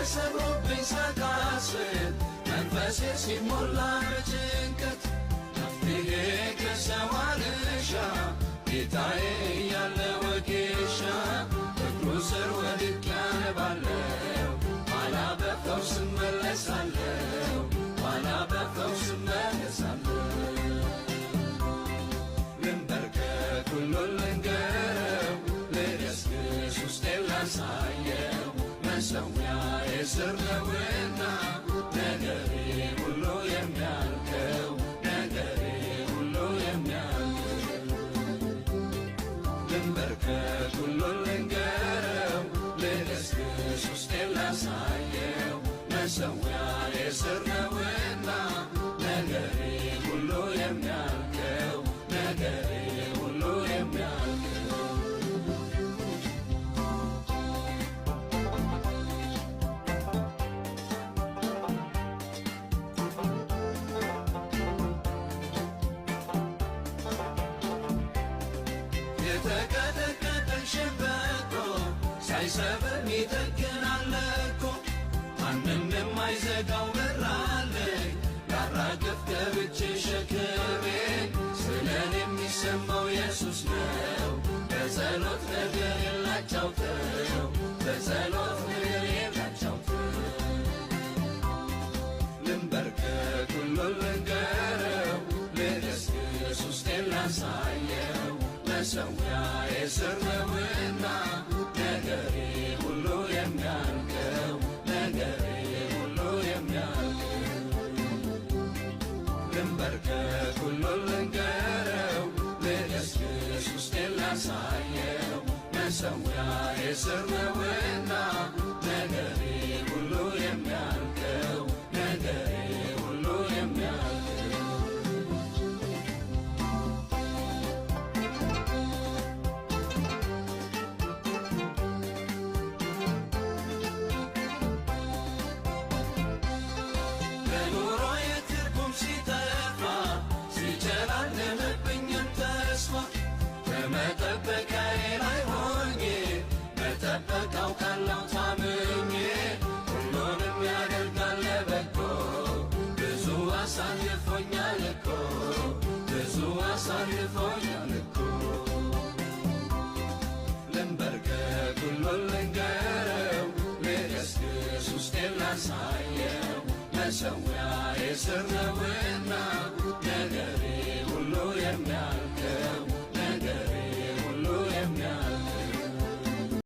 ተሰብሮብኝ ሳቃስት መንፈሴ ሲሞላ በጭንቀት መፍትሄ ከሰው አልሻ ጌታዬ ያለ ወጌሻ እግሩ ስር ወድቄ አነባለሁ ኋላ በፈውስ እመለሳለሁ ኋላ በፈውስ እመለሳለሁ። ልንበርከክ ሁሉን ልንገረው ልገስግስ ውስጤን ላሳየው መሠዊያዬ ስር ነውና ነገሬ ሁሉ የሚያልቀው ነገሬ ሁሉ የሚያልቀው። ልንበርከክ ሁሉን ልንገረው ልገስግስ ውስጤን ላሳየው መሠዊያዬ ስር ነውና ነገሬ ሁሉ የሚያልቀው ነገሬ ሁሉ የሚያልቀው። የተቀጠቀጠን ሸምበቆ ሳይሰብር ሚጠግን አለ እኮ ማንም የማይዘጋው በር አለኝ ላራግፍ ገብቼ ሸክሜን ስለኔ የሚሰማው ኢየሱስ ነው በጸሎት ነገሬን ላጫውተው በጸሎት ነገሬን ላጫውተው። ልንበርከክ ሁሉን ልንገረው ልገስግስ ውስጤን ላሳየው መሠዊያዬ ስር ነውና ነገሬ ሁሉ የሚያልቀው ነገሬ ሁሉ የሚያልቀው። ልንበርከክ ሁሉን ልንገረው ልገስግስ ውስጤን ላሳየው መሠዊያዬ ስር ነውና ነገሬ ሁሉ የሚያልቀው ነገሬ ሁሉ የሚያልቀው። ለኑሮዬ ትርጉም ሲጠፋ ሲጨላልምብኝም ተስፋ ከመጠበቂያዬ ላይ ሆኜ መጠበቅ አውቃለሁ ታምኜ ሁሉንም ያደርጋል ለበጎ ብዙ አሳልፎኛል እኮ ብዙ አሳልፎኛል እኮ። ልንበርከክ ሁሉን ልንገረው ልገስግስ ውስጤን ላሳየው መሠዊያዬ ስር ነውና ነገሬ